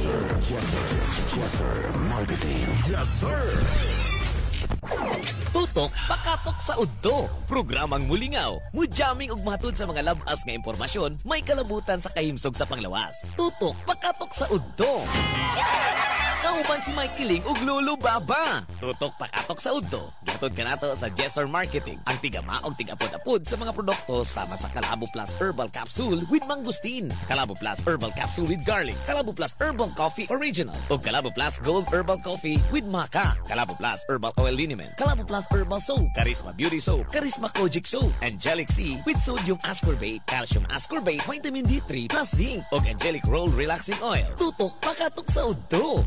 Yes, sir. Yes, sir. Yes, sir. Marketing. Yes, sir. Tutok pakatok sa udto. Programang mulingaw, mujamming og matud sa mga labas nga impormasyon may kalabutan sa kahimsog sa panglawas. Tutok pakatok sa udto. Kauban si Mike Kiling ug Lolo Baba. Tutok pakatok sa udto. Gihatod kanato sa Jesser Marketing, ang tigama og tigapod-apod sa mga produkto sama sa Kalabo Plus Herbal Capsule with Mangosteen, Kalabo Plus Herbal Capsule with Garlic, Kalabo Plus Herbal Coffee Original, ug Kalabo Plus Gold Herbal Coffee with Maca, Kalabo Plus Herbal Oil Liniment, Kalabo Plus Herbal Soap, Charisma Beauty Soap, Charisma Kojic Soap, Angelic C with Sodium Ascorbate, Calcium Ascorbate, Vitamin D3 plus Zinc, ug Angelic Roll Relaxing Oil. Tutok pakatok sa udto.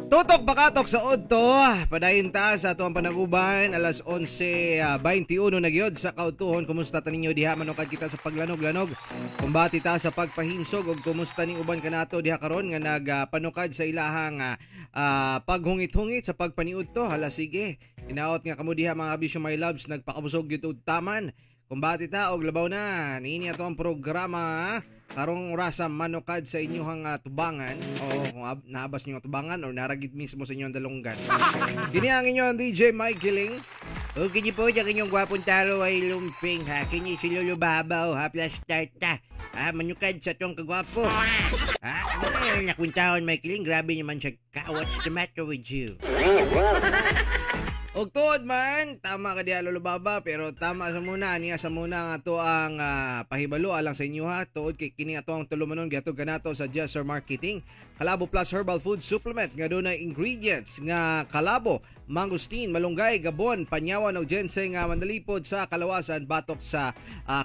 Tutok bakatok sa udto, padayon ta sa atuang panaguban alas 11:21 na gyud sa kautuhon. Kumusta ta ninyo diha? Manukad kita sa paglanog-lanog. Kumbati ta sa pagpahimsog ug kumusta ning uban kanato diha karon nga nagpanukad sa ilahang paghungit-hungit sa pagpaniudto. Hala sige, inaot nga kamo diha mga kabisyo my loves, nagpakabusog gyud og taman. Kumbati ta og labaw na niini ato ang programa karong orasa manukad sa inyong tubangan o kung naabas niyo ang tubangan or naragid mismo sa inyong dalunggan. Kini ang inyong DJ Mike Kiling. O kini po ang inyong gwapong taro ay lumping ha. Kini si Lolo Babaw ha, plus tarta. Ha, manukad sa tong kagwapo. Ha, ano nakwintaon Mike Kiling, grabe naman siya ka. What's the matter with you? Og tuod man, tama ka diha Lolo Baba, pero tama sa muna, niya sa muna nga to ang pahibalo alang sa inyo ha. Tuod kay kini ato ang tulumanon gihatod kanato sa Jesser Marketing. Kalabo Plus Herbal Food Supplement nga dunay ingredients nga kalabo, mangosteen, malunggay, gabon, panyawan og ginseng nga mandalipod sa kalawasan batok sa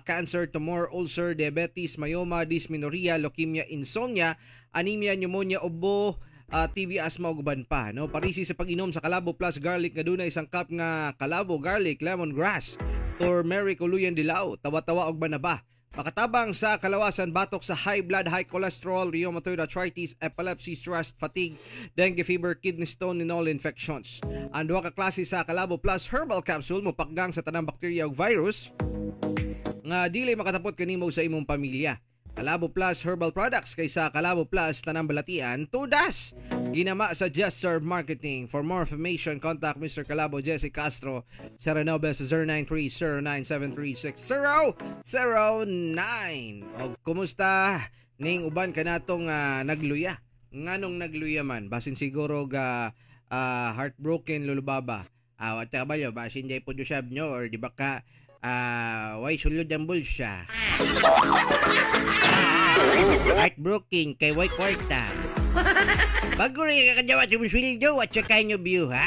cancer, tumor, ulcer, diabetes, myoma, dysmenorrhea, leukemia, insomnia, anemia, pneumonia, ubo, TB, asthma ug uban pa, no? Parisi sa pag-inom sa Kalabo Plus Garlic nga dunay isang cup nga kalabo, garlic, lemongrass, turmeric, uluyan dilaw, tawa-tawa ug banaba. Makatabang sa kalawasan batok sa high blood, high cholesterol, rheumatoid arthritis, epilepsy, stress, fatigue, dengue fever, kidney stone, and all infections. Ang duha ka klase sa Kalabo Plus Herbal Capsule mopakgang sa tanang bakterya ug virus nga dili makatapot kanimo sa imong pamilya. Kalabo Plus Herbal Products kaysa Kalabo Plus Tanang Balatian tudas. Ginama sa Jesser Marketing. For more information, contact Mr. Kalabo Jesse Castro sa Renobes 093-0973-6009. O kumusta ning uban kanatong nagluya? Nganong nagluya man? Basin siguro ga heartbroken Lolo Baba. Wat ka ba yo? Basin day po dusab nyo or di ba ka way sulod ang bulsa. Heartbroken kay way kwarta. Bago rin kakadyawa sa sweldo at saka inyo view, ha?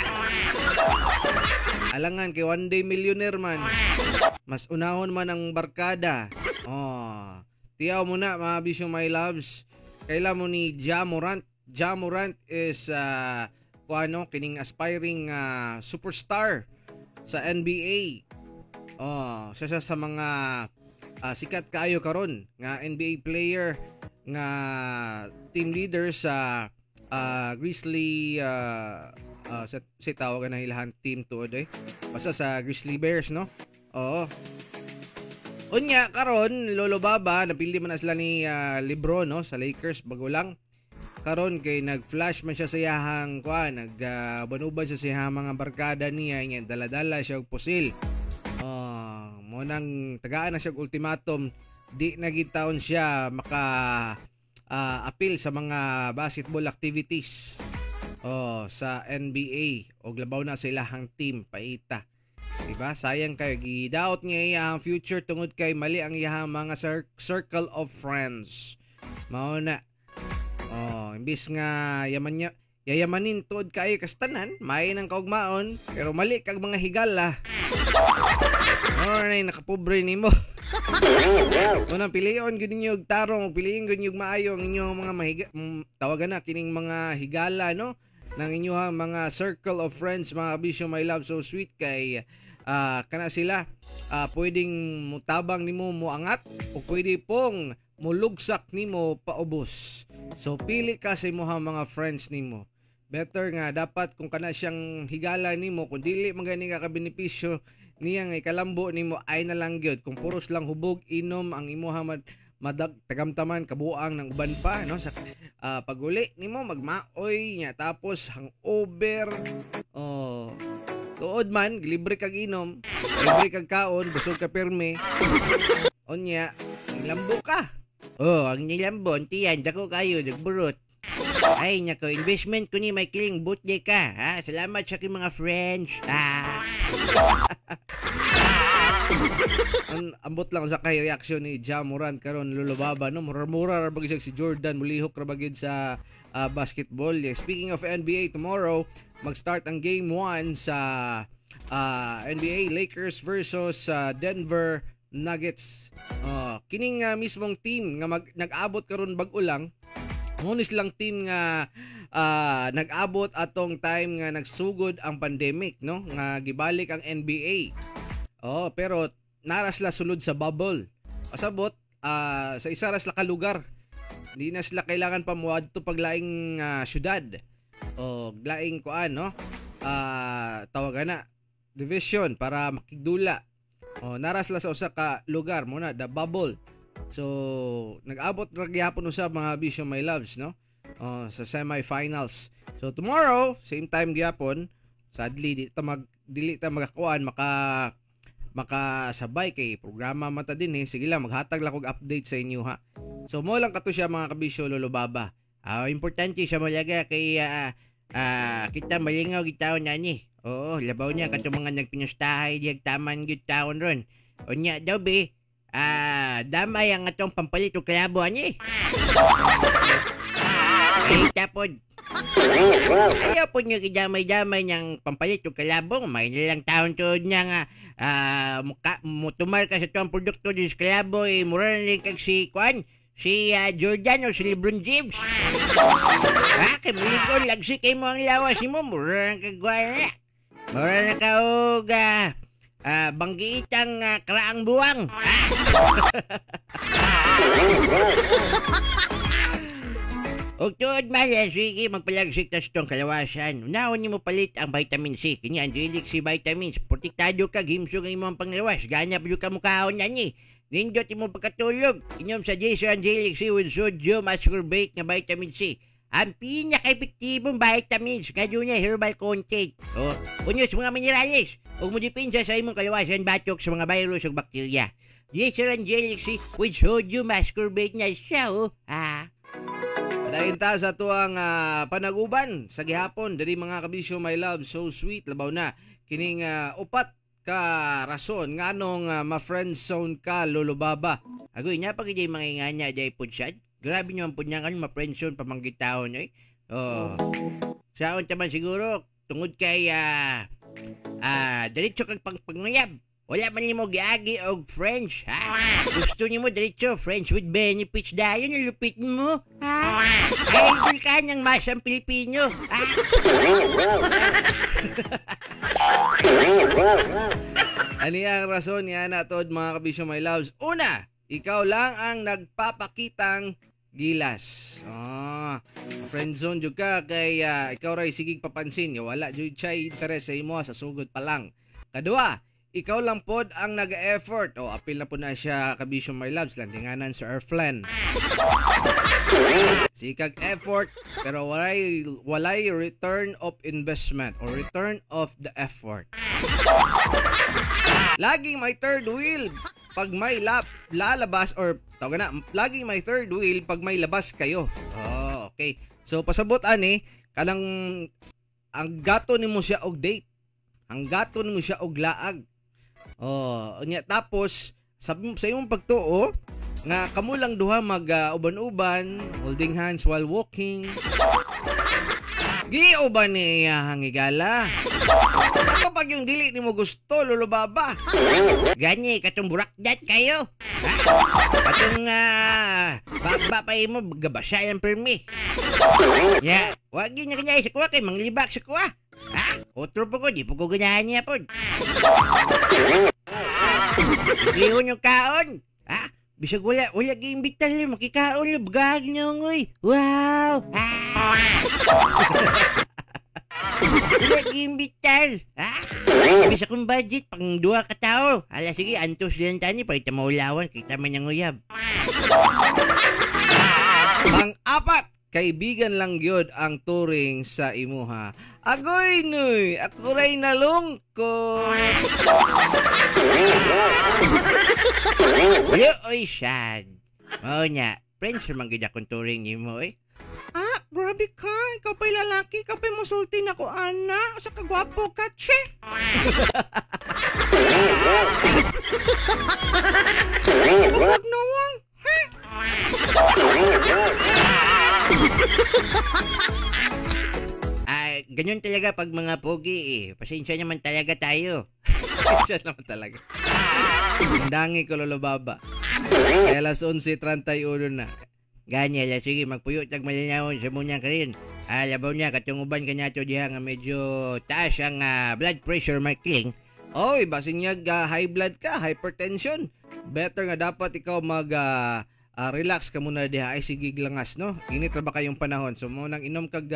Alangan kay one day millionaire man. Mas unahon man ang barkada. Oh. Tiyaw mo na mga bisyo my loves. Kaila mo ni Ja Morant. Ja Morant is kuano kining aspiring superstar sa NBA. Oh, siya sa mga sikat kaayo karon nga NBA player nga team leader sa Grizzly sa tawag na ilahan team tuod eh. Basta sa Grizzly Bears, no? Oo. Unya karon Lolo Baba napili man na sila ni LeBron, no, sa Lakers bago lang. Karon kay nag-flash man siya sa iyahang kuan, nagbanuban siya sa iyahang mga barkada niya, nya dala-dala siya og pusil. Mo nang tagaan na siya og ultimatum, di na gid taon siya maka appeal sa mga basketball activities sa NBA og labaw na sa ilahang team paita. Diba? Sayang kayo gidaot niya iyang future tungod kay mali ang iyang mga circle of friends. Mao na. Oh, imbis nga yaman niya, yayamanin tuod kayo kastanan, may nang kaugmaon, pero mali kag mga higala. Oh, nay nakapobre nimo. Unang pilion gyud ninyo og tarong, piliin gyud ninyo maayo ang inyong mga tawagan na kining mga higala, no, ng inyong mga circle of friends, mga kabisyo my love so sweet kay kana sila pwedeng mutabang nimo moangat o pwede pong mulugsak nimo paubos. So pili ka sa imong mga friends nimo. Better nga dapat kung kana siyang higala nimo, kung dili man gani ka kabenepisyo niya nga ikalambo nimo ay na lang gyud kung puros lang hubog inom ang imuha madag tagamtaman kabuang ng uban pa no sa paguli nimo magmaoy nya tapos hangover. Oh, tuod man libre kag inom, libre kag kaon, busog ka pirmi. Unya nilambo ka. Oh, ang nilambon tiyan dako kayo nagburot. Ay nako, investment ko ni Michaeling, birthday ka. Ha? Salamat sa aking mga friends. Ah. Ambot lang sa kay reaksyon ni Ja Morant karon Lolo Baba no, mura-mura ra bagay si Jordan mulihok ra bagay sa basketball. Yeah. Speaking of NBA, tomorrow mag-start ang game 1 sa NBA, Lakers versus Denver Nuggets. Kining mismong team nga nag-abot karon bag-o lang, ngunit lang team nga nag-abot atong time nga nagsugod ang pandemic no, nga gibalik ang NBA. Oh, pero nara sila sulod sa bubble. Pasabot sa isa ra sila ka lugar. Hindi na sila kailangan pa moadto pag laing syudad o laing kuan no. Tawagan na division para makigdula. Oh, nara sila sa usa ka lugar mo na the bubble. So nag-abot ra gihapon usab mga bisyo my loves no. Oh, sa semifinals. So tomorrow same time gihapon. Sadly di ta dili ta magakuan makasabay kay programa mata din eh. Sige lang, maghatag lang kog update sa inyo ha. So mo lang kato siya mga kabisyo Lolo Baba. Importante siya malaga kay kita malingaw gitaon nani. Oo, labaw niya katong mga nagpinustahay diyag taman gyud taon ron. Unya daw be, damay ang atong pampalit og kalabo ani. Ay tapod. Ayaw po niyo gidamay-damay niyang pampalit og kalabong. May nilang taon tuod niya nga mutumar ka sa tuwang produkto din sa kalabo, eh, mura na rin kag si Kwan, si Jordan o si LeBron James. Ha, kay mulikon, lagsi kay mo ang lawas mo, mura na kag wala. Mura na ka og banggiitang kraang buwang. Og tuod man, sige, magpalagsik tas itong kalawasan. Unahon nimo palit ang vitamin C. Kini Angelic C vitamins. Protektado ka, gimsog ang imong panglawas. Ganap yung kamukhaon na ni. Nindot imo pagkatulog. Inom sa Jason Angelic C with sodium ascorbate nga vitamin C. Ang pinaka-epektibong vitamins nga dunay herbal content. O, unyos mga minerales. Ug modepensa sa imong kalawasan batok sa mga virus ug bakterya. Jason Angelic C with sodium ascorbate na siya, oh. Ah. Padayon ta sa tuang panaguban sa gihapon diri mga kabisyo my love, so sweet labaw na kining upat ka rason nganong ma-friendzone ka Lolo Baba. Agoy nya pag mga inganya day pud sad. Grabe naman pud niya kan ma-friendzone pamanggitawon oy. Oh. Saon ta man siguro tungod kay diretso kag pangpanguyab. Wala man nimo giagi og French, ha? Gusto nimo diretso French with benefits dayon lupit mo, ha? Ay, idol ka niyang masang Pilipino, ha? Ano ang rason niya na tod mga kabisyo my loves? Una, ikaw lang ang nagpapakitang gilas. Friendzone jud ka kay ikaw ray sigig papansin, wala jud siya interest sa imo sa sugod pa lang. Kadua, ikaw lang pod ang nag-effort. O, apil na po na siya kabisyo my loves, landinganan sa Erflen. Sikag effort pero walay return of investment or return of the effort. Laging may third wheel pag may lalabas or tawag na, laging may third wheel pag may labas kayo. Oh, okay. So pasabot ani kanang ang gato nimo siya og date. Ang gato nimo siya og laag. Oh, unya tapos sa imong pagtuo nga kamo lang duha mag uban-uban, holding hands while walking. Giuban ni hangigala. Kapag yung dili nimo gusto, Lolo Baba. Gani katong burakdat kayo. Ha? Katong baba pa imo gabasa ang permi. Ya, wag gyud na kanya sa kuha kay manglibak sa kuha. Ha? Otro po ko, di po ko ganahan niya po. Lihon yung kaon. Ha? Bisag wala giimbitan lang, makikaon lang, bagag niyo, ngoy. Wow! Ha? Wala giimbitar. Ha? Bisa kong budget pang duha ka tawo. Hala sige, antos lang tani para maulawan kita man ang uyab. Pang-apat, kaibigan lang gyud ang turing sa imuha. Agoy nuy, ako ray nalungkot. Oy, sad. Mao nya, friends man gyud akong turing nimo eh. Ah, grabe ka. Ikaw pa'y lalaki. Ikaw pa'y musulti na ko, ana. Sa kagwapo ka, che. Huwag nawang. Ha? Ah, ganyan talaga pag mga pogi eh. Pasensya naman talaga tayo. Pasensya naman talaga. Ang dangi ko, Lolo Baba. Kaya alas 11:31 na. Gani, ala, sige, magpuyo tag malinawon sa muna ka rin. Ah, labaw niya, katunguban ka niya to diha nga medyo taas ang blood pressure marking. Oy, basin niya high blood ka, hypertension. Better nga dapat ikaw mag relax ka muna diha ay sige langas no. Init ra ba kayong panahon? So mo nang inom kag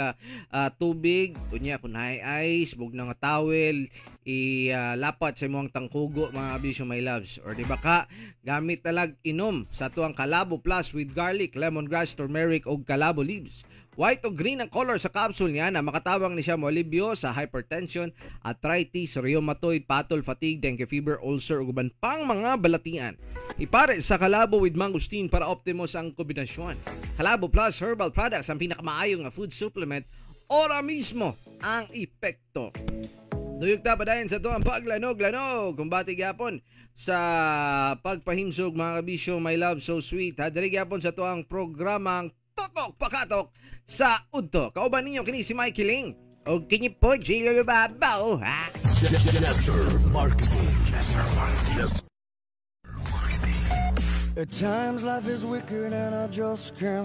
tubig, unya kun hay ice, bug na nga towel, ilapat sa imong tangkugo mga kabisyo my loves. Or di ba ka gamit talag inom sa tuang Kalabo Plus with garlic, lemongrass, turmeric ug kalabo leaves. White o green ang color sa capsule niya na makatawang ni siya moalibyo sa hypertension, arthritis, rheumatoid, patol, fatigue, dengue fever, ulcer ug uban pang mga balatian. Ipare sa Kalabo with mangosteen para optimos ang kombinasyon. Kalabo Plus Herbal Products ang pinakamaayo nga food supplement ora mismo ang epekto. Duyog ta padayon sa tuang paglanog-lanog. Kumbati gyapon sa pagpahimsog mga kabisyo, my love so sweet. Ha, diri gyapon sa tuang programang Tutok Pakatok sa Udto. Kauban ninyo kini si Mikey Ling. O kini po si Lolo Babaw, ha? Yes, sir. Marketing. Yes, sir. Yes. At times life is wicked and I just can't